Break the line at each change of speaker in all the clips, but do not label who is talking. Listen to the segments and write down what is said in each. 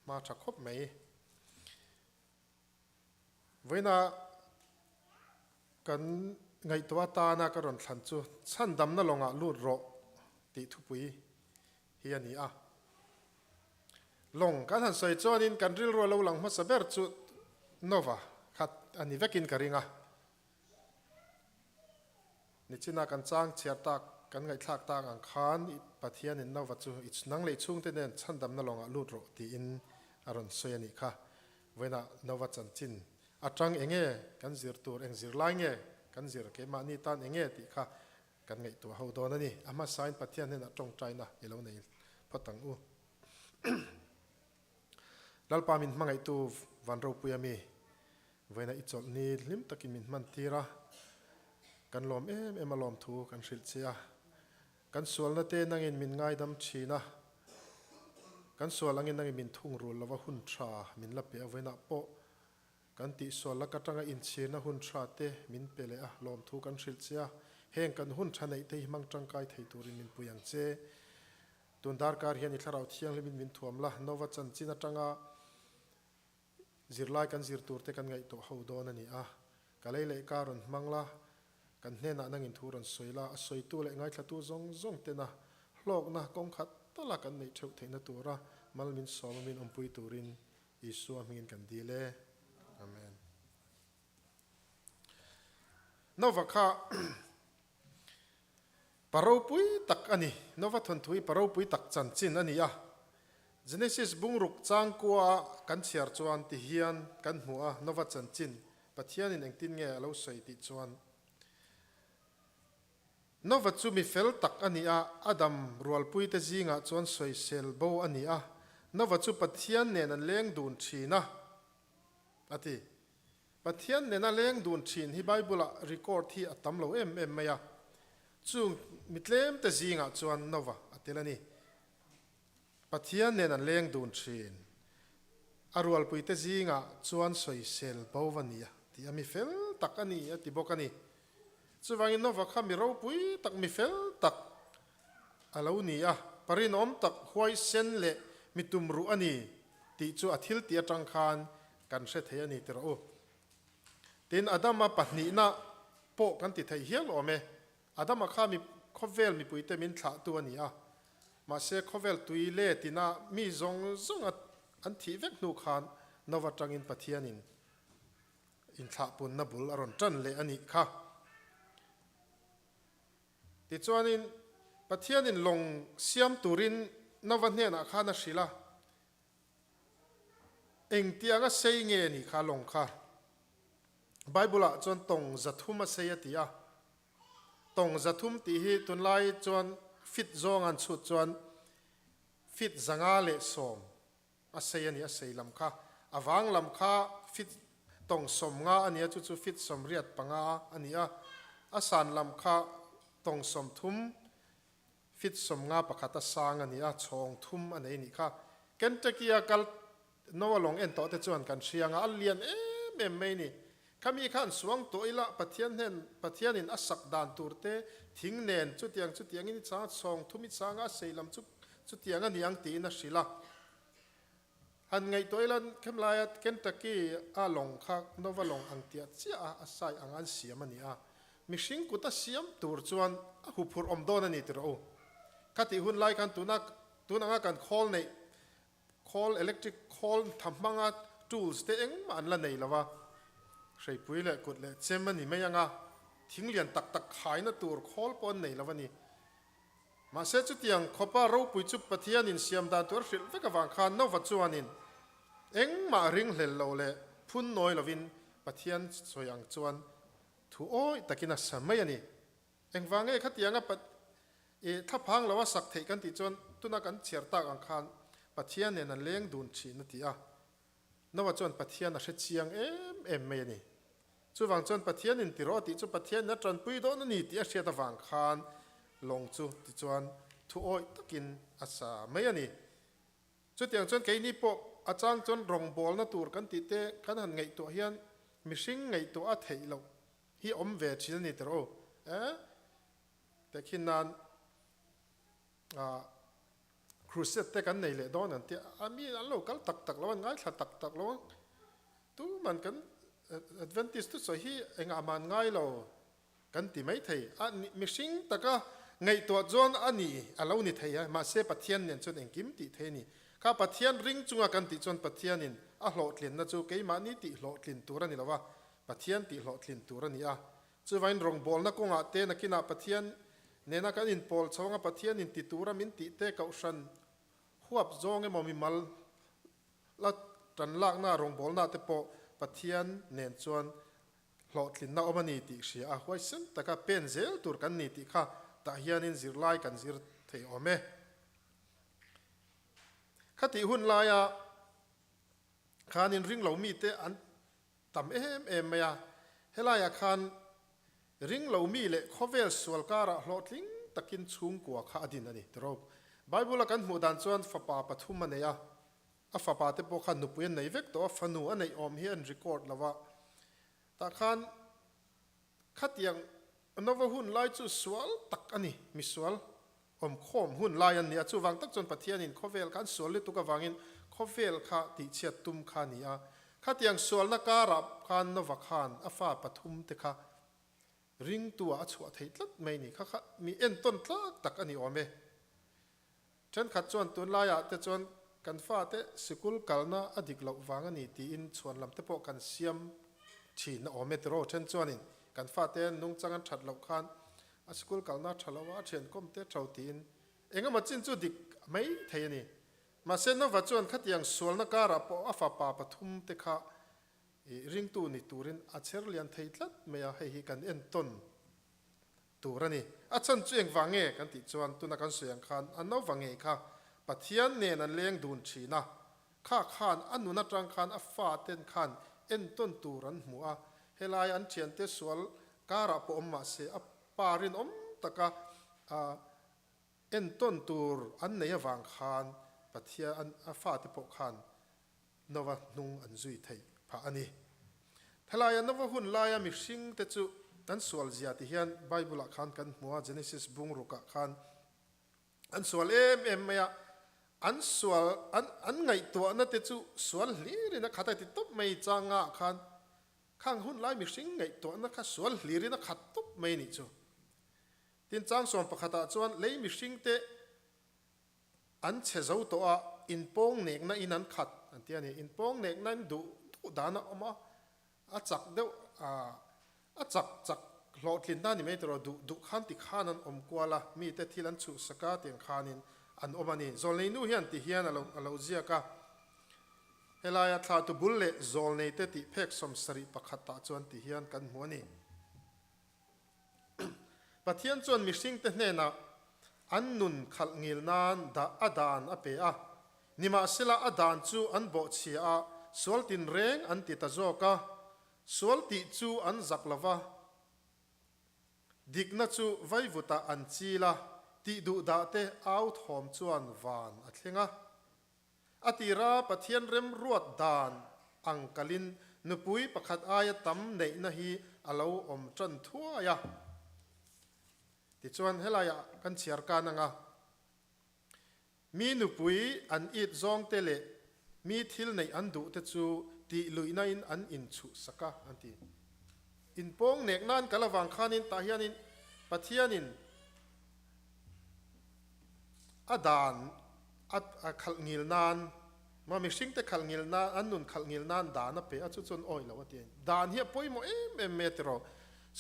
Hma tha khawp mai. Vawiina kan ngaihtuah atana ka rawn thlan chu chhandamna lawngah lut rawh tih thupui hi a ni a. Lawng kan han sawi chuanin kan rilru a lo lang hmasa ber chu Nova khat a ni vekin ka ring a. Nichina kan chang chhiar tak, kan ngaihthlak tak ang khan Pathianin Nova chu i nang leh i chhungte nen chhandamna lawngah lut rawh tiin a rawn sawi a nih kha. Vawiinah Nova chanchin atang enge kan zir tur, eng zirlai nge kan zir, keimahni tan enge tih kha kan ngaihtuah ho dawn a ni. A hmasain Pathian hnenah tawngtaina i lo nei phawt ang u. Lalpa min hmangaihtu van ropui a mi, Vawiinah i chawlh ni hlim takin min hman tir a, kan lawm em em a lawmthu kan hrilh che a. Kan sualna te nangin min ngaidam thin a, kan sual angin nangin min thungrul lova hun tha min la pe a, vawiinah pawh kan tihsual lak atanga inchhirna hun tha te min pe leh a, lawmthu kan hrilh che a. Heng kan hun tha neih te hi hmang tangkai thei turin min pui ang che. Tun darkar hian i thlarau thianghlimin min thuam la, Nova chanchin atanga Zirlai kan zir tur te kan ngaihtuah ho dawn a ni a, ka lei leh ka rawn hmang la, kan hnenah nangin thu rawn sawi la, a sawitu leh ngaithlatu zawng zawng tena hlawkna kawng khat tala kan neih theuh theihna tura mal min sawm a min awmpui turin Isua hmingin kan dil e. Amen. Nova kha Pa ropui tak a ni. Nova thawnthu hi pa ropui tak chanchin a ni a. Genesis bungruk changkua kan chhiar chuan ti hian kan hmu a, Nova chanchin Pathianin engtin nge a lo sawi tih chuan, Nova chu mi fel tak a ni a, Adam rualpuite zingah chuan sawisel bo a ni a, Nova chu Pathian nen an leng dun thin a, a ti. Pathian nena leng dun thin hi Bible-ah record hi a tam lo em em mai a, chung mi tlemte zingah chuan Nova a tel a ni. Pathian nen an leng dun thin. A rualpuite zingah chuan sawisel bo va ni a ti a, mi fel tak a ni a ti bawk a ni. Chuvangin Nova kha mi ropui tak, mi fel tak a lo ni a, parinawm tak, huaisen leh mi tumruh a ni tih chu a thiltih atang khan Kan hre thei a ni ti rawh u. Tin, Adama pahnihna pawh kan ti thei hial awm e. Adama kha mi khawvel mipuite min thlahtu a ni a. Mahse, khawvel tui letina mi zawng zawng a an thih vek hnu khan Nova tangin Pathianin inthlahpunna bul a rawn tan leh a nih kha. Tichuanin, Pathianin lawng siam turin Nova hnenah khan a hrilh a. Engtianga sei nge nih kha lawng kha? Bible ah chuan tawng 300 a sei a ti a. Tawng 300 tih hi tunlai chuan fit zawng an chhut chuan fit 110 a sei a ni, a sei lam kha. A vang lam kha fit tawng 50 a ni a, chu chu fit 85 a ni a. A san lam kha tawng 30 Fit 51 a sang a ni a, chhawng thum a nei nih kha. Kentucky-a kal Noah lawng en tawh te chuan kan hria anga a lian em em mai ni. Khami khan suang tawh ila Pathian hnen Pathianin a sak dan tur te thing nen chutiang chutiangin i chang a, chhawng thum i chang a, a sei lam chu chutiang a ni ang tiin a hrilh a. Han ngaihtuah ila khemlaia Kentucky-a lawng kha Nova lawng ang tiah chiah a a sai ang an siam a ni a. Mihring kut a siam tur chuan a huphurh awm dawn a ni ti rawh u. Kha tih hun lai khan tuna tun anga kan khawl neih khawl electric khawl tha hmanga tools te engmah an la nei lo a. Hreipui leh kut leh chem a ni mai anga thing lian tak tak khaina tur khawl pawh an nei lo a ni. Mahse chutiang khawpa ropui chu Pathianin siam dan tur a hrilh vek avang khan Nova chuanin engmah ringhlel lo leh phun nawi lovin Pathian sawi ang chuan thu awih takin a sa mai a ni. Engvang nge khatianga i thlaphang lo a sak theih kan tih chuan tuna kan chhiar tak ang khan Pathian nen an leng dun thin a ti a. Noah chuan Pathian a hre chiang em em mai a ni. Chuvang chuan Pathian in ti rawh tih chu Pathian in a tanpui dawn a ni tih a hriat avang khan lawng chu tichuan thu awih takin a sa mai a ni. Chutiang chuan keini pawh a chang chuan rawngbawlna tur kan tih te kan han ngaihtuah hian mihring ngaihtuah a theih loh hi awm ve thin a ni ti rawh u. Eh? Tehkhin nan ah. Crusade te kan nei leh dawn an tia, a mi an lo kal tak tak lo a, an ngaithla tak tak lo a, tuman kan Adventist thusawi hi engah mah an ngai lo kan ti mai thei a, mihring taka ngaihtuah chuan a ni a lo ni thei a, mahse Pathian nen chuan engkim tih thei a ni. Kha Pathian ring chunga kan tih chuan Pathianin a hlawhtlinna chu keimahni tih hlawhtlin tur a ni lo a, Pathian tih hlawhtlin tur a ni a. Chuvain rawngbawlna kawngah te nakinah Pathian nena kan inpawl chho anga Pathian inti tura min tih te kohhran huap zawng emaw mimal la tan lakna rawngbawlna te pawh Pathian nen chuan hlawhtlinna awm a ni tih hria a, huaisen taka pen zel tur kan ni tih kha tah hianin zirlai kan zir thei awm e. Khatih hun laia khanin ringlo mite an tam em em mai a, helaiah khan ringlo mi leh khawvel sual karah hlawhtling takin chhungkua kha a din a ni tiro. Bible-a kan hmuh dan chuan fapa pathum a nei a, a fapa te pawh khan nupui an nei vek tawh a, fanu a neih awm hi an record lo a, tah khan khatiang Nova hun lai chu sual tak a ni, misual awmkhawm hun lai an ni a, chuvang tak chuan Pathianin khawvel kha an sual lutuk avangin khawvel kha tihchhiat tum kha a ni a. Khatiang sualna karah khan Nova khan a fa pathum te kha ringtu ah a chhuah thei tlat mai ni kha kha mi entawn tlak tak a ni awm e. Thenkhat chuan tunlaiah te chuan kan fate sikul kalna a dik loh vang a ni tiin chhuan lam te pawh kan siam thin a awm e tiraw. Then chuanin kan fate nungchang an that loh khan a sikul kalna a tha lo a, a thiankawm te tho tiin engemaw chin chu dik mai thei a ni. Mahse Nova chuan khatiang sualna karah pawh a fapa pathum te kha ringtu ni turin a chher lian thei tlat mai a, hei hi kan entawn tur a ni. A chhan chu engvang nge kan tih chuan tuna kan sawi ang khan a Nova ngei kha Pathian nen an leng dun thin a, kha khan a nun atang khan a faten khan entawn tur an hmu a, helai an thiante sual karah pawh awm mahse a pa rinawm taka entawn tur an nei avang khan Pathian a fate pawh khan Nova hnung an zui theih phah a ni. Helaia Nova hun laia mihringte chu an sual zia ti hian Bible-ah khan kan hmu a, Genesis bungrukah khan an sual em em mai a, an sual an an ngaihtuahna te chu sual hlirin a khat a ti tawp mai changa khan khang hun lai mihring ngaihtuahna kha sual hlirin a khat tawp mai nih chu. Tin chang sawm pakhatah chuan lei mihringte An chhe zo tawh a, inpawng nekna in an khat an ti a ni. Inpawng nekna in duh duh dan a awm a, a chak deuh a, a chak chak hlawhtlinna a ni mai tawh duh duh khan ti khan an awm kual a, mite thil an chhuhsak a tiang khanin an awm a ni. Zawlneinu hian ti hian a lo a lo ziak a, helaia thlahtu bul leh zawlneite tih phek 71 tah chuan ti hian kan hmu a ni. Pathian chuan mihringte hnenah an nun khalh ngil nan dah a dan a pe a, nimahsela a dan chu an bawhchhia a, sual tinreng an ti ta zawk a, sual tih chu an zak lo va, dikna chu vaivutah an chil a, tih duhdahte au thawm chuan van a thleng a. A tira Pathian remruat dan ang kalin nupui pakhat aia tam neihna hi a lo awm tan thuai a. Tichuan helaiah kan chhiar kan anga mi nupui an it zawngte leh mi thil neih an duhte chu tih luihnain an inchhuhsak a an ti. Inpawng nek nan kal avang khanin tah hianin Pathianin A dan a khalh ngil nan, ma mihringte khalh ngil nan, an nun khalh ngil nan dan a pe a, chu chuan awih lo a ti a ni. Dan hi a pawimawh em em mai a ti rawh.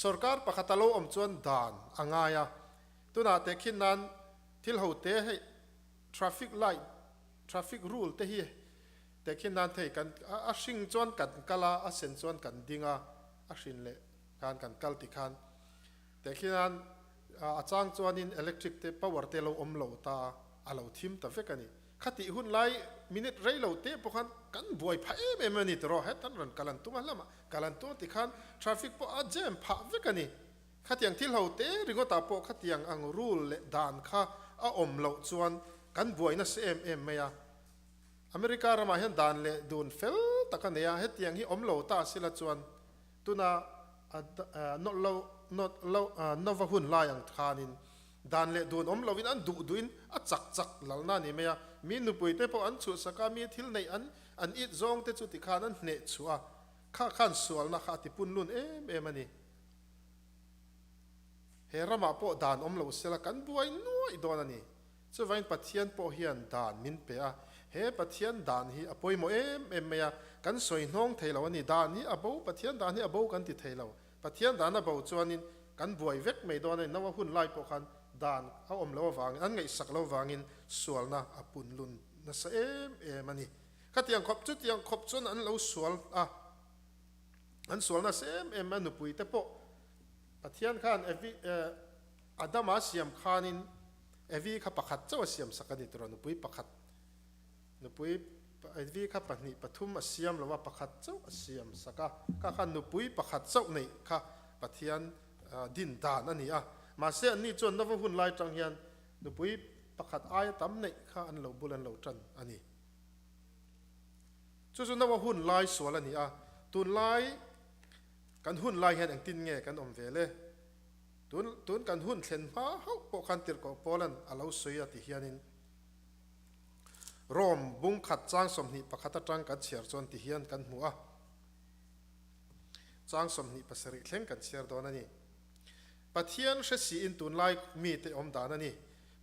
Sorkar pakhat a lo awm chuan dan a ngai a, tunah tehkhin nan thil ho te hei traffic light, traffic rule te hi tehkhin nan thei kan a hring chuan kan kal a, a sen chuan kan ding a, a hrin leh khan kan kal ti khan tehkhin nan A chang chuanin electric te power te lo awm lo ta a lo thim ta vek a ni. Khatih hun lai minute rei lo te pawh khan kan buai phah em em a ni tiraw hetan rawn kal an tum a lamah kal an tum a tikhan traffic pawh a jam phah vek a ni. Khatiang thil ho te ringawtah pawh khatiang ang rule leh dan kha a awm loh chuan kan buai nasa em em mai a. America ramah hian dan leh dun fel tak a nei a, hetiang hi awm lo ta sila chuan tuna a nawlh lo nawlh lo nova hun lai ang khanin. Dan leh dun awm lovin an duh duhin a chak chak lalna a ni mai a, mi nupui te pawh an chhuhsak a, mi thil neih an an it zawng te chu tikhan an hneh chhuah a, kha khan sualna kha a ti punlun em em a ni. He ramah pawh dan awm lo sela kan buai nuaih dawn a ni. Chuvangin Pathian pawh hian dan min pe a, he Pathian dan hi a pawimawh em em mai a, kan sawi hnawng thei lo a ni. Dan hi a bo, Pathian dan hi a bo kan ti thei lo. Pathian dan a bo chuanin kan buai vek mai dawn a ni. Noa hun lai pawh khan dan a awm lo avangin, an ngaihsak lo vangin sualna a punlun nasa em em a ni. Khatiang khawp, chutiang khawp chuan an lo sual a, an sual nasa em em a, nupui te pawh Pathian khan Evi, Adama siam khanin Evi kha pakhat chauh a siam sak a ni tawh a, nupui pakhat, nupui Evi kha pahnih pathum a siam lo a, pakhat chauh a siam sak a, kha khan nupui pakhat chauh neih kha Pathian din dan a ni a, mahse anni chuan nova hun lai tang hian nupui pakhat aia tam neih kha an lo bul an lo tan a ni. Chu chu nova hun lai sual a ni a, tunlai kan hun lai hian engtin nge kan awm ve le? Tun tun kan hun thlen hma hauh pawh khan tirhkoh Paulan a lo sawi a ti hianin Rome bung khat chang 21 atang kan chhiar chuan ti hian kan hmu a, chang 27 thleng kan chhiar dawn a ni. Pathian hre siin tunlai mite awm dan a ni.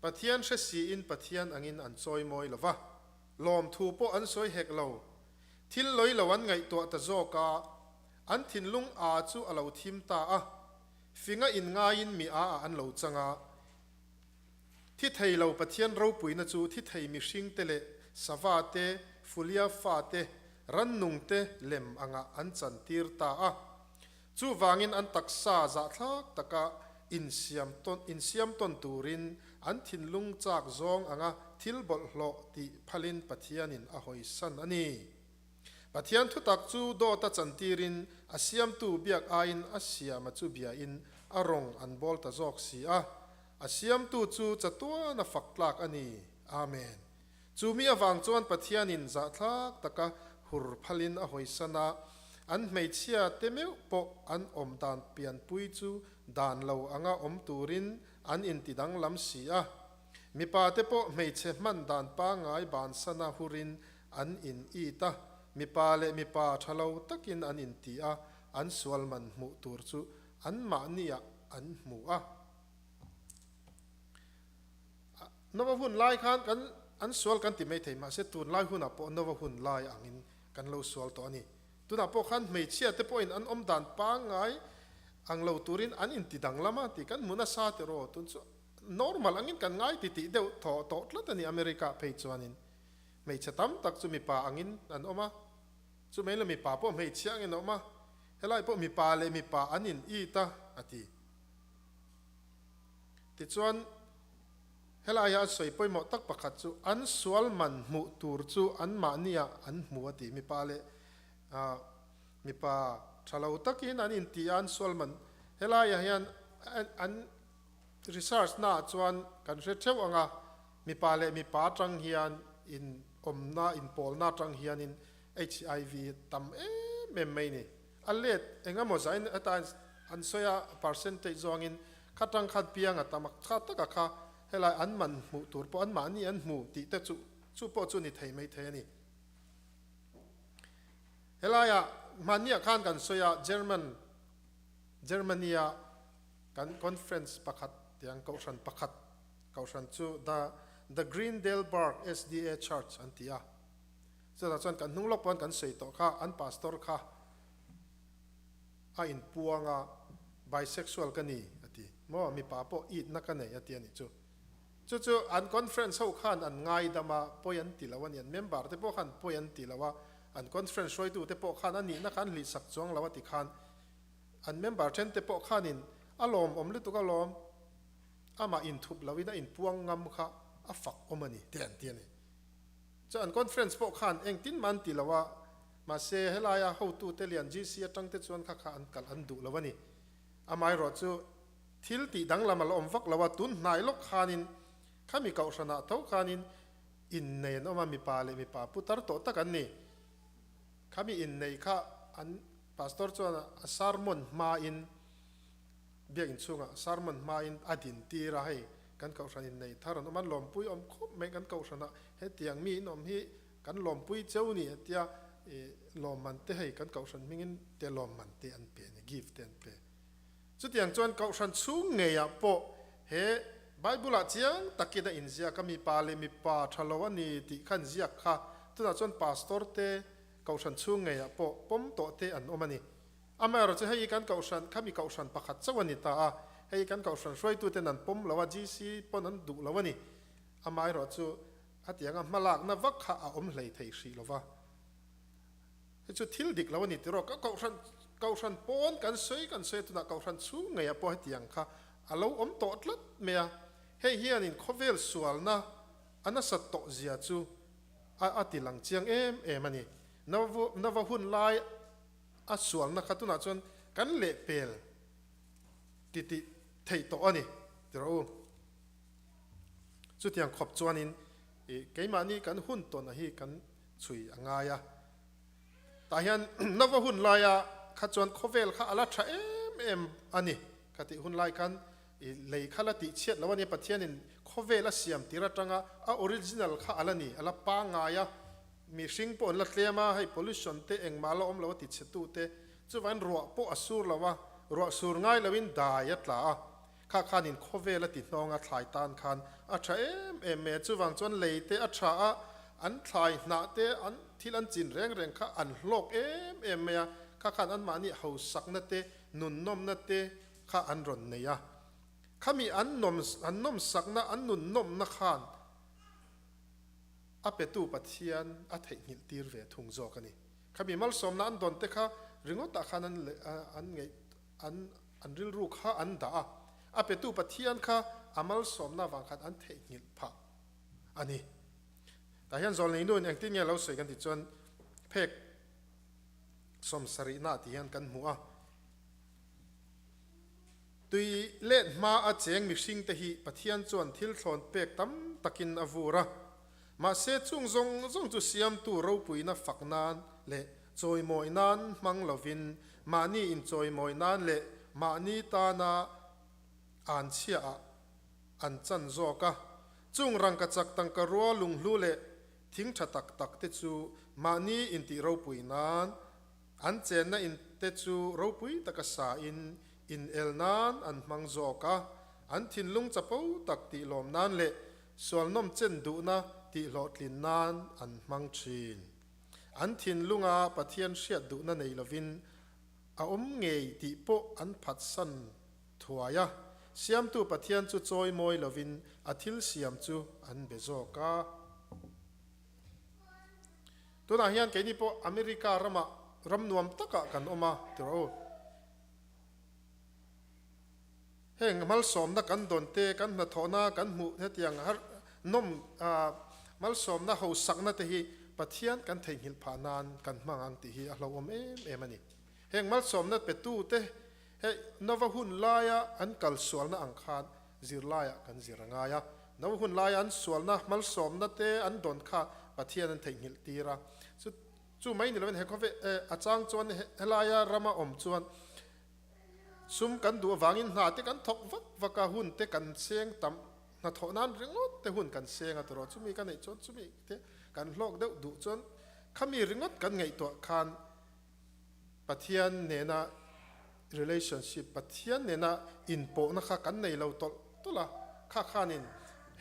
Pathian hre siin Pathian angin an chawi mawi lo va, lawmthu pawh an sawi hek lo. Thil lawi lo an ngaihtuah ta zawk a, an thinlung a chu a lo thim ta a. Finga inngaiin mi a ah an lo chang a. Thi thei lo Pathian ropuina chu thi thei mihring te leh sava te, fulia fa te, rannung te lem angah an chantir ta a. Chuvangin an taksa zahthlak taka insiam tawn insiam tawn turin an thinlung chak zawng anga thil bawlhhlawh tih phalin Pathianin a hawisan a ni. Pathian thutak chu dawta chantirin a siamtu biak aiin a siama chu biain a rawng an bawl ta zawk si a, a siamtu chu chatuana fak tlak a ni. Amen. Chu mi avang chuan Pathianin zahthlak taka hur phalin a hawisan a, an hmeichhia te meuh pawh an awm dan pianpui chu dan lo anga awm turin an intidanglam si a. Mipa te pawh hmeichhe hman dan pangngai bansana hurin An in it a, mipa leh mipa tha lo takin an in ti a, an sual man hmuh tur chu anmahniah an hmu a. Nova hun lai khan kan an sual kan ti mai thei, mahse tunlai hunah pawh Nova hun lai angin kan lo sual tawh a ni. Tunah pawh khan hmeichhia te pawhin an awm dan pangngai ang lo turin an inti danglam a tih kan hmu nasa tiraw, tun chu normal angin kan ngai titih deuh thaw tawh tlat a ni America phei chuanin. Hmeichhe tam tak chu mipa angin an awm a, chumai la mipa pawh hmeichhia angin a awm a, helai pawh mipa leh mipa an in it a, a ti. Tichuan, helai ah sawi pawimawh tak pakhat chu an sual man hmuh tur chu anmahni ah an hmu a ti. Mipa leh mipa tha lo takin an inti a, an sual man helai ah hian an Research naah chuan kan hre theuh ang a, mipa leh mipa atang hian in awmna, inpawlna atang hianin HIV tam em em mai ni. A let eng emaw zain heta an sawi a percentage zawngin kha tang khan piang a tam a, kha taka kha helai an man hmuh tur pawh anmahni an hmu tih te chu chu pawh chu ni thei mai thei a ni. Helaiah hmanniah khan kan sawi a German Germany-a Kan conference pakhat tiang kohhran pakhat kohhran chu The The Greendaleburg SDA Church an ti a. Chutah chuan kan hnung lawk pawn kan sawi tawh kha an pastor kha a inpuang a, bisexual ka ni a ti. Maw mipa pawh itna ka nei a ti a nih chu. Chu chu an conference ho khan an ngaidam a, pawi an ti lo a ni. An member te pawh khan pawi an ti lo a, an conference hruaitu te pawh khan a nihna kha an hlihsak chuang lo a ti khan An member then te pawh khanin a lawmawm lutuk alawm, amah inthup loin a inpuang ngam kha a fak awm a ni te an ti a ni. Chuan an conference pawh khan engtin mah an ti lo a, mahse helaia hotute lian GC atang te chuan kha kha an kalh an duh lo a ni. Amaherawh chu thil tih danglam a la awm vak lo a, tun hnai lawk khanin khami kohhranah tho khanin innei an awm a, mipa leh mipa putar tawh tak an ni. Khami innei kha an Pastor chuan a sermon hmain biakinn chhungah sermon hmain a din tir a, hei Kan kohhran in nei thar an awm a, lawmpui awm khawp mai kan kohhranah hetiang mi in awm hi kan lawmpui cheu ni tia lawmman te hei kan kohhran hmingin te lawmman te an pe a ni, gift te an pe. Chutiang chuan kohhran chhung ngeiah pawh he Bible-ah chiang takin a inziak a, mipa leh mipa tha lo a ni tih kha an ziak kha. Tunah chuan pastor te kohhran chhung ngeiah pawh pawm tawh te an awm a ni. Amaherawh chu hei kan kohhran khami kohhran pakhat chauh a ni ta a, hei kan kohhran hruaituten an pawm lo a, GC pawn an duh lo a ni. Amaherawh chu hetianga hmalakna vak kha a awm hlei thei hrih lo va. Hei chu thil dik lo a ni tiraw, ka kohhran kohhran pawn kan sawi kan sawi a, tunah kohhran chhung ngeiah pawh hetiang kha a lo awm tawh tlat mai a. Hei hianin khawvel sualna a nasat tawh zia chu a a ti lang chiang em em a ni. Nava hun lai a sualna kha tunah chuan kan lehpel ti tih theih tawh a ni tiraw u. Chutiang khawp chuanin keimahni kan hun tawn a hi kan chhui a ngai a. Tah hian nava hun laia kha chuan khawvel kha a la tha em em a ni. Kha tih hun lai khan lei kha la tih chhiat lo a ni. Pathianin khawvel a siam tir atanga a original kha a la ni, a la pangngai a. Mihring pawh an la tlem a, hei pollution te engmah la awm lo a ti chhe tu te. Chuvangin ruah pawh a sur lo a, ruah sur ngai loin dai a tla a. Kha khanin khawvel a ti hnawng a thlai tan khan a tha em em mai a, chuvang chuan lei te a tha a, an thlai hnah te an thil an chin reng reng kha an hlawk em em mai a, kha khan anmahni hausakna te nunnawmna te kha an rawn nei a, khami an nawm an nawmsakna an nunnawmna khan a petu Pathian a theihnghilh tir ve thung zawk a ni. Khami malsawmna an dawn te kha ringawtah khan an an ngaih An an rilru kha an dah a, a petu Pathian kha a malsawmna avang khan an theihnghilh phah a ni. Tah hian zawlnei nuin engtin nge lo sawi kan tih chuan phek sawmsarihna tih hian kan hmu a. Tui let hma a cheng mihring te hi Pathian chuan thil thlawn pek tam takin a vur a. Mahse chung zawng zawng chu siamtu ropuina fak nan leh chawimawi nan hmang lovin Mahni inchawimawi nan leh mahni tana an chhiaah an chan zawk a, chung rangkachak tangka rua lunghlu leh thing tha tak tak te chu mahni intih ropui nan, an chenna in te chu ropui taka sa in inel nan an hmang zawk a, an thinlung chapo tak tih lawm nan leh sualnawm chen duhna tih hlawhtlin nan an hmang thin. An thinlunga Pathian hriat duhna nei lovin a awm ngei tih pawh an phatsan thuai a, Siamtu Pathian chu chawi mawi lovin a thil siam chu an be zawk a. Tunah hian keini pawh America ramah ram nuam takah kan awm a ti rawh u. Heng malsawmna kan dawn te, kan hnathawhna kan hmuh hetiang har nawm malsawmna hausakna te hi Pathian kan theihnghilh phah nan kan hmang ang tih hi a hlauhawm em em a ni. Heng malsawmna petu te hei Nova hun laia an kal sualna ang khan zirlaiah kan zir a ngai a. Nova hun laia an sualna malsawmna te an dawn kha Pathian an theihnghilh tir a. Chu chu mai ni lovin he khawvel a chang chuan helaia rama awm chuan Sum kan duh avangin hna te kan thawk vak vak a, hun te kan seng tam, hnathawh nan ringawt te hun kan seng a tiraw, chumi ka neih chuan chumi te kan hlawk deuh duh chuan khami ringawt kan ngaihtuah khan Pathian nena relationship, Pathian nena inpawhna kha kan nei lo tawlh tawlh a, kha khanin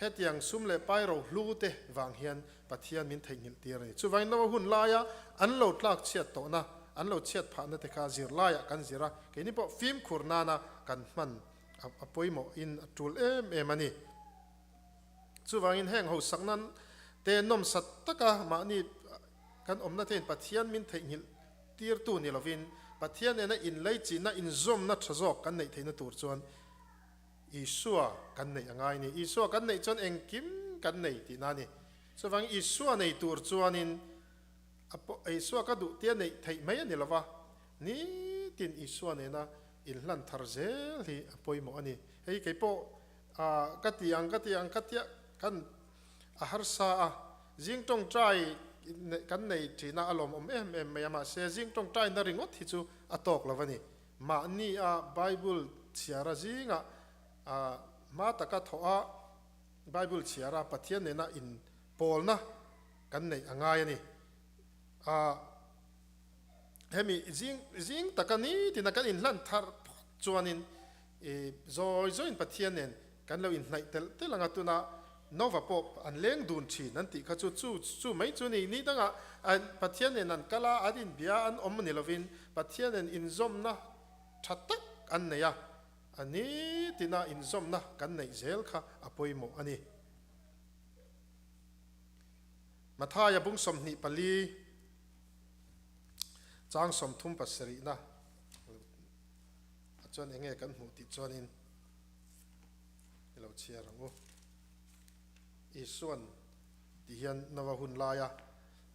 hetiang sum leh pai rohlu te vang hian Pathian min theihnghilh tir a ni. Chuvangin lo hun laia an lo tlak chhiat tawhna, an lo chhiat phahna te kha zirlaiah kan zir a, keini pawh fimkhur nana kan hman a pawimawhin a tul em em a ni. Chuvangin heng hausakna te nawmsat taka mahni kan awmna te in Pathian min theihnghilh tirtu ni lovin Pathian nena inleichihna, inzawmna tha zawk kan neih theihna tur chuan Isua kan neih a ngai ni. Isua kan neih chuan engkim kan nei tihna a ni. Chuvang Isua nei tur chuanin a Isua ka duh tia neih theih mai a ni lova, nitin Isua nena inhlan thar zel hi a pawimawh a ni. Hei kei pawh ka ti ang ka ti ang ka tia kan a harsa a, zing tawngtai kan nei thina a lawmawm em em mai a, mahse zing tawngtaina ringawt hi chu a tawk lo a ni. Mahnia Bible chhiara zingah hma taka thawh a. Bible chhiara Pathian nena inpawlna kan neih a ngai a ni. A hemi zing zing taka nitina kan inhlan thar phawt chuanin i zawi zawiin Pathian nen kan lo inhnaih telh telh ang a, tuna Nova pawh an leng dun thin an tih kha chu chu chu mai chu ni. Ni dangah Pathian nen an kal a, an inbia an awm ni lovin Pathian nen inzawmna tha tak an nei a, a nitina inzawmna kan neih zel kha a pawimawh a ni. Mathaia bung 24 chang 37 na a chuan enge kan hmuh tih chuanin i lo chhiar ang u. Isuan ti hian Nova hun laia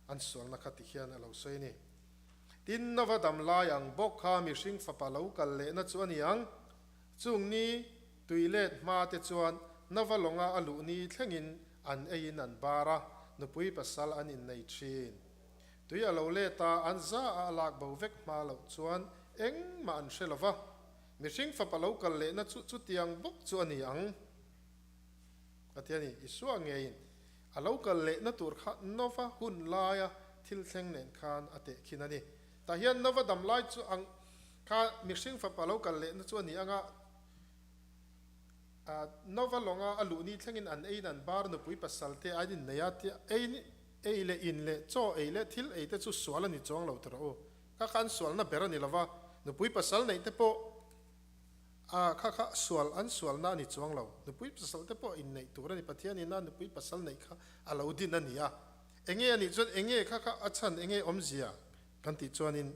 an sualna kha ti hian a lo sawi a ni. Tin, Nova dam lai ang bawk kha mihring fapa lo kal lehna chu a ni ang. Chung ni tui let hma te chuan Nova lawnga a luh ni thlengin an eiin an bar a, nupui pasal an innei thin. Tui a lo let a, an za a a lak bo vek hma loh chuan engmah an hre lo va. Mihring fapa lo kal lehna chu chutiang bawk chu a ni ang. A ti a ni, Isua ngeiin a lo kal lehna tur kha Nova hun laia thil thleng nen khan a tehkhin a ni. Tah hian Nova dam lai chu ang kha mihring fapa lo kal lehna chu a ni ang a, Nova lawnga a luh ni thlengin an eiin an bar nupui pasal te an innei a, tia ei ei leh in leh chaw ei leh thil ei te chu sual a ni chuang lo tawh rawh u. Kha kha an sualna ber a ni lo va, nupui pasal neih te pawh A, kha kha sual an sualna a ni chuang lo. Nupui pasal te pawh inneih tur a ni. Pathian ina nupui pasal neih kha a lo din a ni a. Enge a nih chuan enge kha kha a chhan enge awmzia kan tih chuanin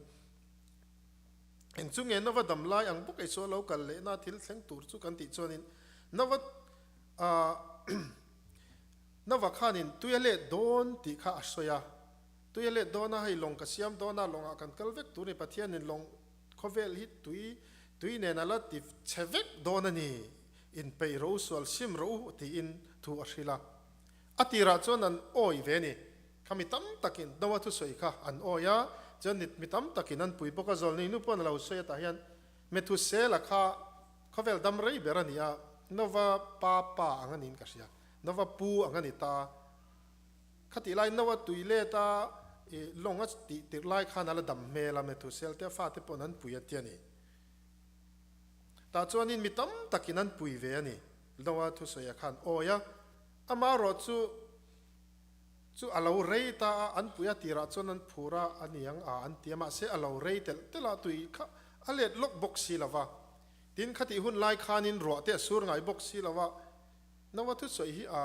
eng chu nge Nova dam lai ang bawk ei chu a lo kal lehna thil thleng tur chu kan tih chuanin Nova a Nova khanin tui a let dawn tih kha a sawi a. Tui a let dawn a, hei lawng ka siam dawn a, lawngah kan kal vek tur a ni. Pathianin lawng Khawvel hi tui tui nen a la ti chhe vek dawn a ni, inpeih rawh u, sual sim rawh u tiin thu a hrilh a. A tirah chuan an awi ve a ni. Kha mi tam takin Noah thusawi kha an awi a, chuan mi tam takin an pui bawk a, Zawlnei nu pawh an lo sawi a tah hian Methusela kha khawvel dam rei ber a ni a, Nova pa pa ang a niin ka hria, Nova pu ang a ni ta. Khatih lai Noah tui let a i lawng a tih tirh lai khan a la dam hmel a, Methusel te a fate paw'n an pui a ti a ni. Tah chuanin mi tam takin an pui ve a ni. Noah thusawi a khan awi a, amaherawh chu chu a lo rei ta a, an pui a tirah chuan an phur a a ni ang a an ti a, mahse a lo rei telh telh a, tui kha a let lawk bawk si lo va. Tin, khatih hun lai khanin ruah te a sur ngai bawk si lo va, Noah thusawi hi a.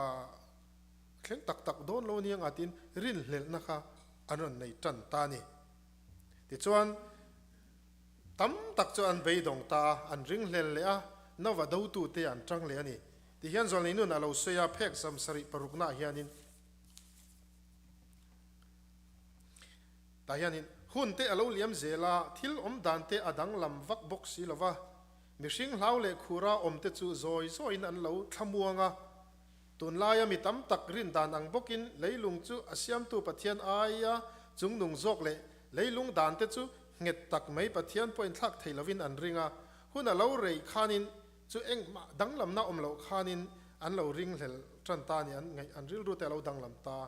Thleng tak tak dawn lo aniang a tiin rinhlelhna kha an rawn nei tan ta a ni. Tichuan, tam tak chu an beidawng ta a, an ringhlel leh a, Nova dotute an tang leh a ni. Tihian Zawlnei nun a lo sawi a, phek zam sarih paruknaah hianin tah hianin hun te a lo liam zel a, thil awm dan te a danglam vak bawk si lo va, mihring hlau leh khura awm te chu zawi zawiin an lo thlamuang a, Tunlaia mi tam tak rin dan ang bawkin leilung chu a siamtu Pathian aia chungnung zawk leh leilung dante chu nghet tak mai Pathian pawh inthlak thei lovin an ring a, hun a lo rei khanin chu engmah danglamna awm loh khanin an lo ringhlel tan ta a ni, an ngaih an rilru te a lo danglam ta.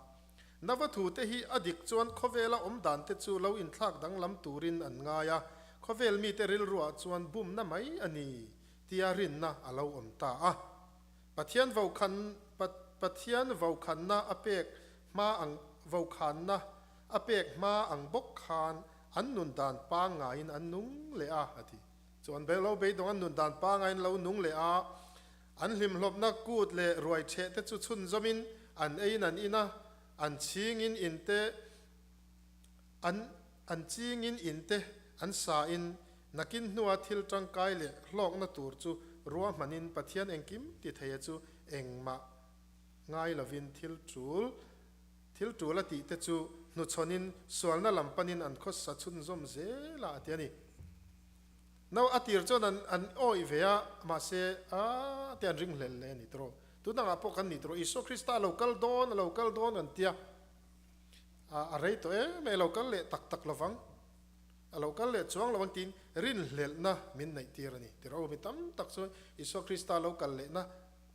Nava thu te hi a dik chuan khawvela awm dante chu lo inthlak danglam turin an ngai a, khawvel mite rilruah chuan bumna mai a ni tia rinna a lo awm ta a. Pathian vokhan Pathian vokhanna a pek hma ang vokhanna a pek hma ang bawk khan an nun dan pangngaiin an nung leh a, a ti. Chu an lo beidawng an nun dan pangngaiin lo nung leh a, an hlimhlawpna kut leh ruai chheh te chu chhunzawmin an eiin an in a, an chhingin in te an an chingin in te an sa in Nakin hnua thil tangkai leh hlawkna tur chu ruahmanin Pathian engkim ti theia chu engmah ngai lovin thil tul thil tul a tih te chu hnuchhawnin sualna lam panin an khawsa chhunzawm zel a a ti a ni. No a tir chuan an an awih ve a, mahse a te an ringhlel leh a ni tawh. Tunangah pawh kan ni tawh. Isua Krista a lo kal dawn a lo kal dawn an tia a a rei tawh em em a lo kal leh tak tak lovang. A lo kal leh chuang lo ang tiin rinhlelhna min neih tir a ni. Tirh aw mi tam tak chuan Isua Krista lo kal lehna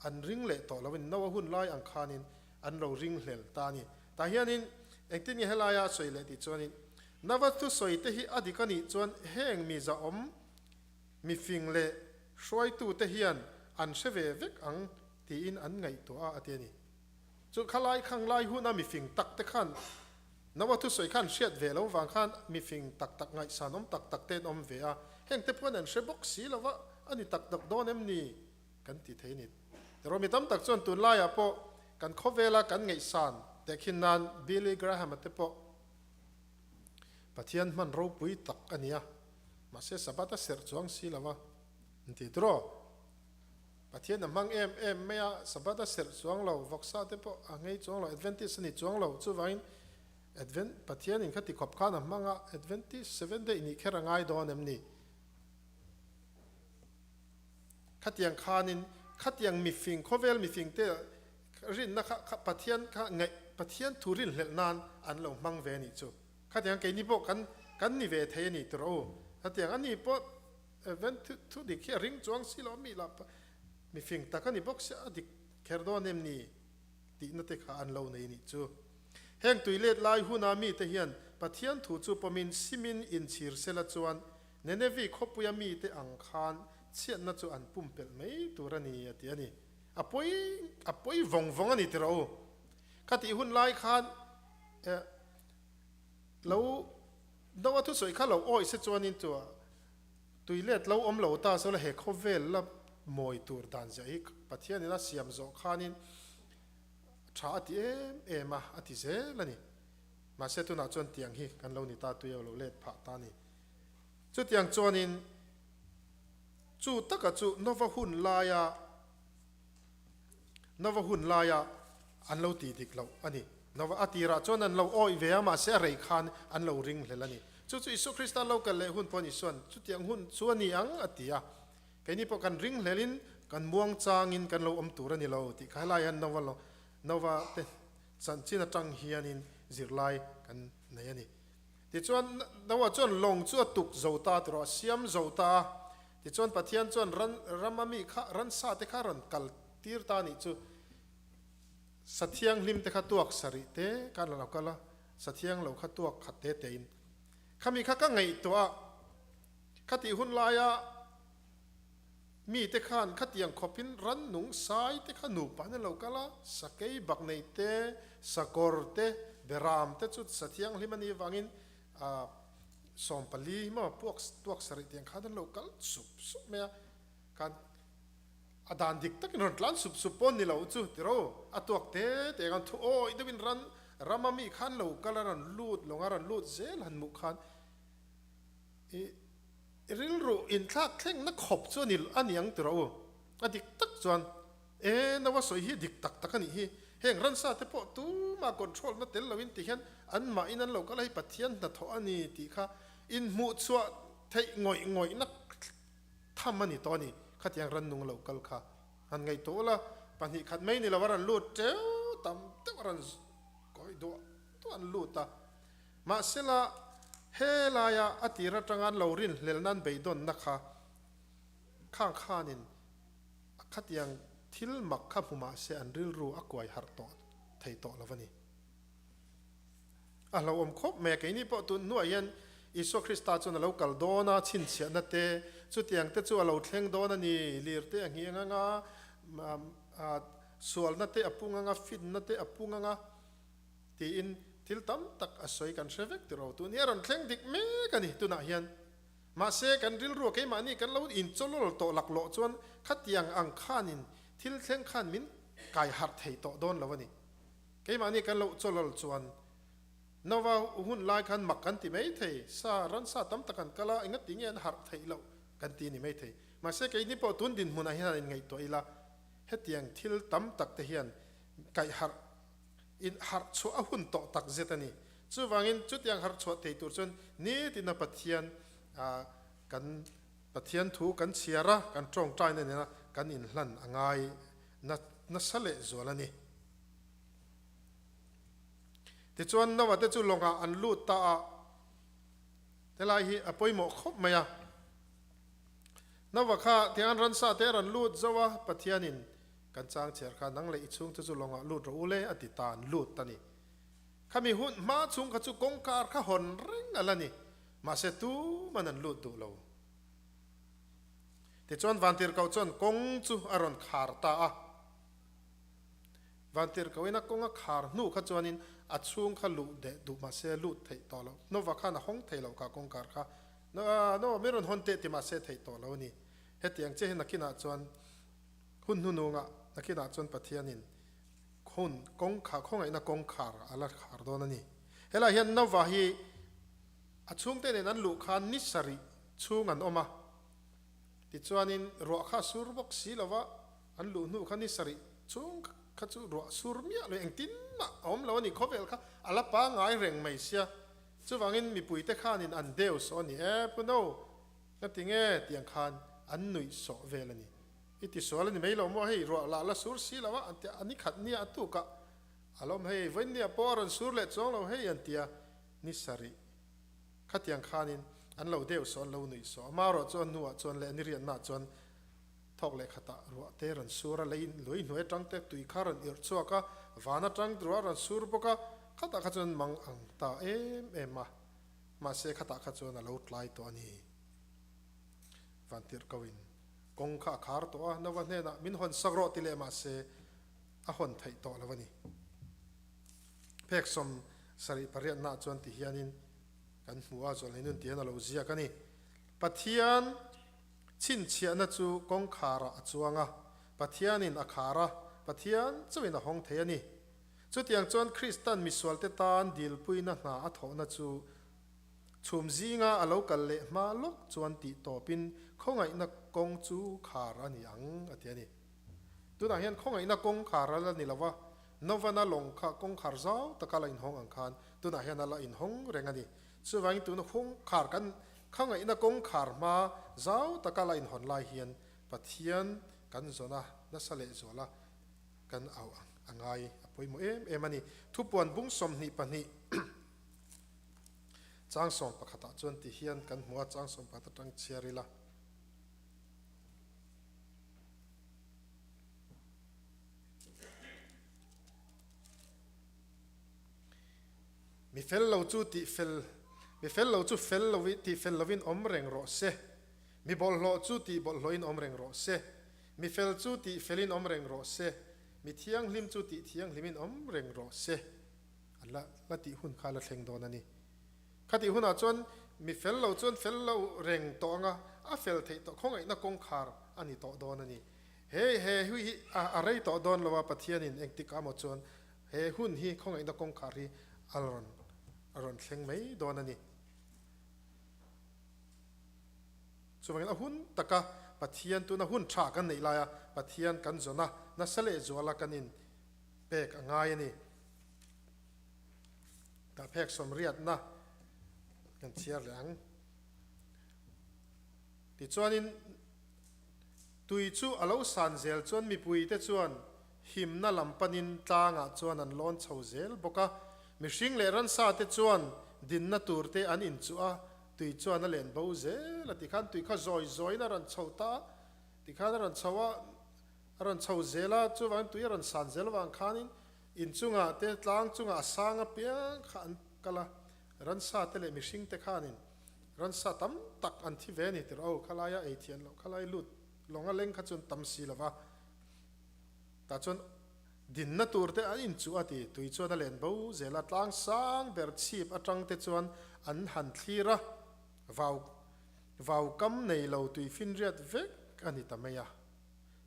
an ring leh tawh lo in Noa hun lai ang khanin an lo ring hlel ta a ni. Tah hianin engtin nge helaia a sawi leh tih chuanin Nova thusawi te hi a dik a nih chuan heng mi zahawm mifing leh hruaitute hian an hre ve vek ang tiin an ngaihtuah a a ti a ni. Chu khalai khang lai huna mifing tak te khan Noa thusawi khan hriat ve lo vang khan mifing tak tak ngaihsanawm tak tak te an awm ve a, heng te pawhin an hre bawk si lo va, a ni tak tak dawn em ni kan ti thei a ni. Erawh mi tam tak chuan tunlaiah pawh kan khawvela kan ngaihsan tehkhin nan Billy Graham-a te pawh Pathian hman ropui tak a ni a, mahse Sabbath a serh chuang si lo va, an ti tiraw? Pathian a hmang em em mai a, Sabbath a serh chuang lo, vawksa te pawh a ngei chuang lo, Adventist a ni chuang lo, chuvangin Advent Pathianin kha tikhawp khan a hmang a, Adventist Seventh Day nih kher a ngai dawn em ni? Khatiang khanin khatiang mifing khawvel mifing te rinna kha kha Pathian kha ngaih Pathian thu rinhlelh nan an lo hmang ve a nih chu. Khatiang keini pawh kan kan ni ve thei a ni tawh rawh u. Khatiang a ni pawh Event thu dik hi a ring chuang si lo mi lah mifing tak a ni bawk sia a dik kher dawn em ni tihna te kha an lo nei nih chu. Heng tui let lai huna mite hian Pathian thu chu pawmin simin inchhir sela chuan Nenevi khawpuia mite ang khan chhiatna chu an pumpelh mai tur a ni a ti a ni. A pawi a pawi vawng vawng a ni tiraw u. Ka tih hun lai khan eh lo Noa thusawi kha lo awih se chuanin chu tui let lo awm lo ta saw la he khawvel la mawi tur dan ziah hi Pathianin a siam zawh khanin tha a ti em em a, a ti zel a ni. Mahse tunah chuan tiang hi kan lo ni ta tui a lo let phah ta a ni. Chutiang chuanin chu taka chu Nova hun laia Nova hun laia an lo tih dik loh a ni. Nova a tirah chuan an lo awih ve a, mahse a rei khan an lo ring hlel a ni. Chu chu Isua Krista lo kal leh hun pawh ni chuan chutiang hun chu a ni ang a ti a. Keini pawh kan ring hlelin kan muang changin kan lo awm tur a ni lo tih kha helai hian Nova lo Nova te chanchin atang hianin zirlai kan nei a ni. Tichuan Noah chuan lawng chu a tuk zo ta tiraw, a siam zo ta a. Tichuan Pathian chuan ran rama mi kha ransa te kha rawn kal tir ta a nih chu. Sathianghlim te kha tuak sarih te khan a lo kal a, sathiang lo kha tuak khat te tein. Khami kha ka ngaihtuah a, khatih hun laia mite khan khatiang khawpin rannung sai te kha nupa an lo kal a, sakei baknei te, sakawr te, beram te chu sathianghlim a nih avangin 14 maw puak tuak sarih tiang khan an lo kal sup sup mai a, khan A dan dik takin rawn tlan sup sup pawn ni lo chu tiro, a tuak te te khan thu awih deuhin ran rama mi khan lo kal a rawn lut lawng a rawn lut zel han hmuh khan i rilru inthlak thlengna khawp chu a ni a ni ang tiro u. A dik tak chuan e Noa sawi hi dik tak tak a nih hi, heng ransa te pawh tuma control na tel loin ti hian anmahin an lo kal a hei Pathian hnathawh a ni tih kha inhmuhchhuah theih ngawih ngawihna Tham a ni tawh a ni. Khatiang rannung lo kal kha han ngaihtuah ula, 2 khat mai ni lo a rawn lut teuh tam deuh a rawn kawi duah duah an lut a. Mahsela helaia a tir atanga an lo rinhlel nan beidawnna kha khang khanin khatiang thil mak kha hmu mahse an rilru a kuai harh tawh thei tawh lo a ni. A hlauhawm khawp mai a, keini pawh tun hnuah hian Isua Krista chuan a lo kal dawn a, chhinchhiahna te, chutiang te chu a lo thleng dawn a ni, lir te a ngheng ang a, sualna te a pung ang a, finna te a pung ang a, tiin thil tam tak a sawi kan hre vek tiraw. Tun hi a rawn thleng dik mek a ni tunah hian. Mahse, kan rilrua keimahni kan lo inchawlawl tawh laklawh chuan khatiang ang khanin thil thleng khan min kai harh thei tawh dawn lo a ni. Keimahni kan loh chawlawl chuan Nova hun lai khan mak kan ti mai thei, sa ransa tam tak an kal a, engati nge an harh theih loh kan ti a ni mai thei. Mahse keini pawh tun dinhmunah hian han inngaihtuah ila, hetiang thil tam tak te hian kaih harh in harh chhuah a hun tawh tak zet a ni. Chuvangin chutiang harh chhuah thei tur chuan nitina Pathian kan Pathian thu kan chhiar a, kan tawngtaina nena kan inhlan a ngai nasa lehzual a ni. Tichuan Noah te chu lawngah an lut ta a, helai hi a pawimawh khawp mai a. Noah kha tiang ransa te a rawn lut zo a, Pathianin Kan chang chhiar kha nang leh i chhungte chu lawngah lut rawh u le a ti ta an lut a ni. Khami hun hma chhung kha chu kawngkar kha hawn reng a la ni. Mahse tuman an lut duh lo. Tichuan Vantirhkoh chuan kawng chu a rawn khar ta a. Vantirhkohin a kawng a khar hnu kha chuanin a chhung kha luh deh duh mahse lut theih tawh lo. Nova khan a hawng thei lo kha kawngkar kha. No, mi rawn hawn teh ti mahse theih tawh lo a ni. Hetiang chiah hi nakinah chuan hun hnunungah nakinah chuan Pathianin hun kawngkhar khawngaihna kawngkhar a la khar dawn a ni. Helaiah hian Nova hi a chhungte nen an luh khan ni sarih chhung an awm a. Tichuanin ruah kha a sur bawk si lo va, an luh hnu kha ni sarih chhung kha chu ruah sur miah lo engtin mah a awm lo a ni. Khawvel kha a la pangngai reng mai sia. Chuvangin mipuite khanin an deu sawh a ni e, Pu No, nga ti nge tiang khan an nuih sawh vel a ni. I ti sual a ni mai lo maw hei ruah lah la sur si lo a an ti a, ni khat nia a tuk a, a lawm hei vawiin nia pawh a rawn sur leh chuang lo hei an ti a, ni sarih khatiang khanin an lo deu sawh an lo nuih sawh a, marawh chu a hnuah chuan leh ni riatnaah chuan thawk leh khatah ruah te rawn sur a, lei lui hnuai atang te tui kha rawn irh chhuak a, van atang ruah rawn sur bawk a, khatah kha chuan mang ang ta em em a, mahse khatah kha chuan a lo tlai tawh a ni. Vantirhkoin kawng kha a khar tawh a, Nova hnenah min hawn sak rawh ti leh mahse a hawn theih tawh lo a ni. Phek 78 naah chuan ti hianin kan hmu a, Zawlnei nun ti hian a lo ziak a ni. Pathian chhinchhiahna chu kawngkharah a chuang a, Pathianin a khar a, Pathian chauhin a hawng thei a ni. Chutiang chuan Kristan misualte tan dilpuina hna a thawhna chu chhum zinga a lo kal leh hma lawk chuan tih tawpin khawngaihna kawng chu khar a ni ang, a ti a ni. Tunah hian khawngaihna kawng khar a la ni lo va, Novana lawng kha kawngkhar zau taka la inhawng ang khan tunah hian a la inhawng reng a ni. Chuvangin tuna kawngkhar kan khawngaihna kawngkhar hma zau taka la inhawn lai hian Pathian kan zawn a, nasa leh zual a kan au ang a ngai a pawimawh em em a ni. Thupuan bung 22 chang sawm pakhatah chuan ti hian kan hmu a, chang 11 atang chhiar ila. Mi fel lo chu tih fel, mi fel lo chu fel lo tih fel lovin awm reng rawh se. Mi bawlhhlawh chu tih bawlhhlawhin awm reng rawh se. Mi fel chu tih felin awm reng rawh se. Mi thianghlim chu tih thianghlimin awm reng rawh se. A la la tih hun kha la thleng dawn a ni. Khatih hunah chuan mi fel lo chuan fel lo reng tawh anga a fel theih tawh khawngaihna kawngkhar a ni tawh dawn a ni. He he hui hi a rei tawh dawn lo a, Pathianin engtik ah maw chuan he hun hi khawngaihna kawngkhar hi a rawn a rawn thleng mai dawn a ni. Chuvangin a hun taka Pathian tuna hun tha kan neih laia Pathian kan zawn a, nasa leh zuala kan in pek a ngai a ni. Tah phek 80na kan chhiar leh ang. Tichuanin tui chu a lo san zel chuan mipuite chuan himna lam panin tlangah chuan an lawn chho zel bawk a. Mihring leh ransa te chuan dinna tur te an inchuh a, tui chuan a len bo zel a. Tikhan tui kha zawi zawiin a rawn chho ta a, tikhan a rawn chho a, a rawn chho zel a, chuvangin tui a rawn san zel avang khanin Inchungah te, tlang chungah a sang apiang kha an kal a, ransa te leh mihring te khanin ransa tam tak an thi ve a ni tirh aw, khalaia ei thian loh, khalai lut lawng a leng kha chuan tam si lo va, tah chuan dinna tur te an inchuh a ti, tui chuan a len bo zel a, tlang sang ber chhip atang te chuan an han thlir a, vau vau kam nei lo tui finriat vek a ni ta mai a.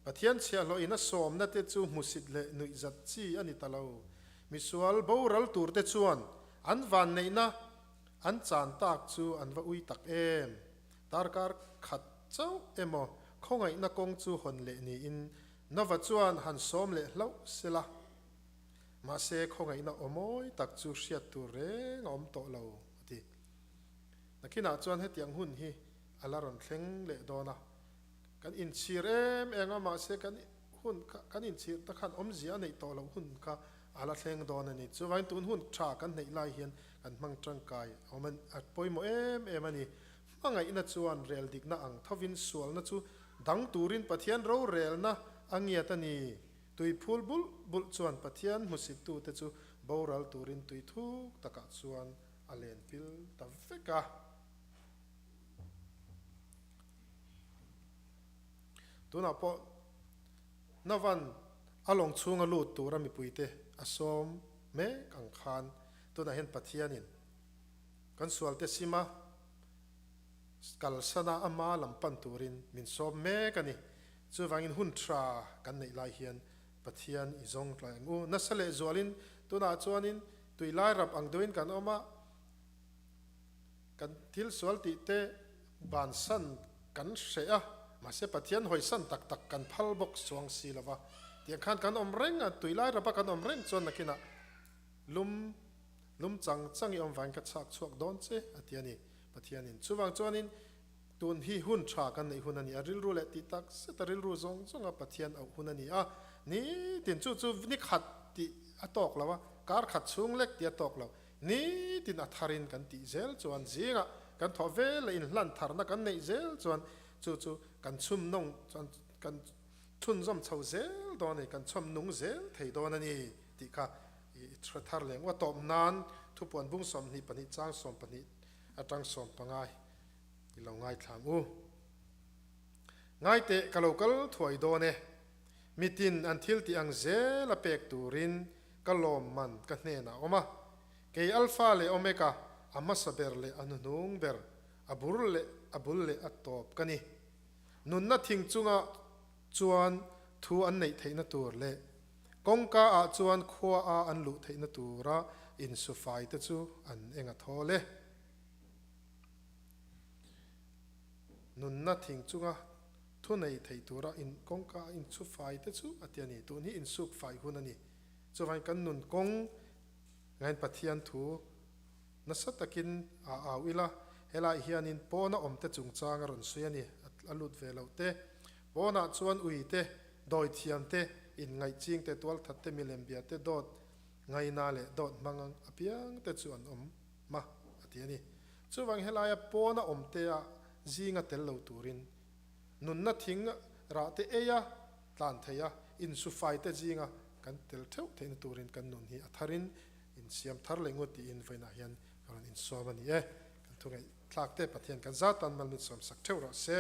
Pathian chhiahhlawhin a sawmna te chu hmusit leh nuihzat chi a ni ta lo. Misual boral turte chuan an vanneihna an chan tak chu an va ui tak em? Darkar khat chauh emaw khawngaihna kawng chu hawn leh niin Nova chuan han sawm leh hlauh sela. Mahse khawngaihna aw mawi tak chu hriat tur reng a awm tawh lo, a ti. Nakinah chuan hetiang hun hi a la rawn thleng leh dawn a. Kan inchhir em em a, mahse kan hun kha kan inchhir ta khan awmzia a neih tawh loh hun kha a la thleng dawn a ni. Chuvangin tun hun tha kan hneih lai hian kan hmang tangkai awm a pawimawh em em a ni. Hmangaihna chuan rel dikna ang thovin sualna chu dang turin Pathian rorelna a ngiat a ni. Tui phul bulh bulh chuan Pathian hmusittute chu boral turin tui thuk takah chuan a len pil ta vek a. Tunah pawh Novan a lawng chhunga lut tura mipuite a sawm mek ang khan tunah hian Pathianin kan sualte sima kalsana ama lam pan turin min sawm mek a ni. Chuvangin hun tha kan neih lai hian Pathian i zawng tlai ang u. Nasa leh zualin tunah chuanin tui lai rap ang deuhin kan awm a, kan thil sual tih te bansan kan hreh a, mahse Pathian hawisan tak tak kan phal bawk chuang si lo va. Tiang khan kan awm reng a, tui lai rapa kan awm reng chuan nakinah lum lum chang chang i awm vangin ka chhak chhuak dawn che a ti a ni Pathianin. Chuvang chuanin tun hi hun tha kan neih hun a ni a, rilru leh tih tak zet a rilru zawng zawng a Pathian auh hun a ni a, nitin chu chu ni khat tih a tawk lo a, kar khat chhung lek tih a tawk lo. Nitin a tharin kan tih zel chuan zingah kan thawh vel leh inhlan tharna kan neih zel chuan chu chu kan chhum nung chuan kan chhunzawm chho zel dawn a ni, kan chhawm nung zel thei dawn a ni tih kha i hre thar leh ngawt tawp nan thupuan bung 22 chang 12 atang 15 i lo ngaithla ang u. Ngaiteh ka lo kal thuai dawn e, mitin an thil tih ang zel a pek turin Ka lawmman ka hnenah a awm a, kei Alpha leh Omega, a hmasa ber leh a hnuhnung ber, a bur leh a bul leh a tawp ka ni. Nunna thing chunga chuan thu an neih theihna tur leh kawngka ah chuan khua a an luh theihna tura insufai te chu an eng a thawl e. Nunna thing chunga Thu nei thei tura in kawngka a inchhu fai te chu a ti a ni. Tun hi insuk fai hun a ni. Chuvangin kan nun kawng ngain Pathian thu nasa takin a au ila, helai hianin pawna awm te chungchang a rawn sawi a ni, a lut ve loh te. Pawnah chuan ui te, dawi thiam te, inngaih ching te, tualthat te, milem bia te, dawt ngaina leh dawt hmang apiang te chu an awm ma a ti a ni. Chuvang helaia pawna awm te ah zinga tel lo turin Nunna thing rah te ei a, tlan thei a, insufai te zinga kan tel theuh theihna turin kan nun hi a tharin insiam thar leh ngut tiin vawiinah hian ka rawn insawm a ni e. Kan thu ngaihthlak te Pathian kan zat tan mal min sawmsak theuh rawh se.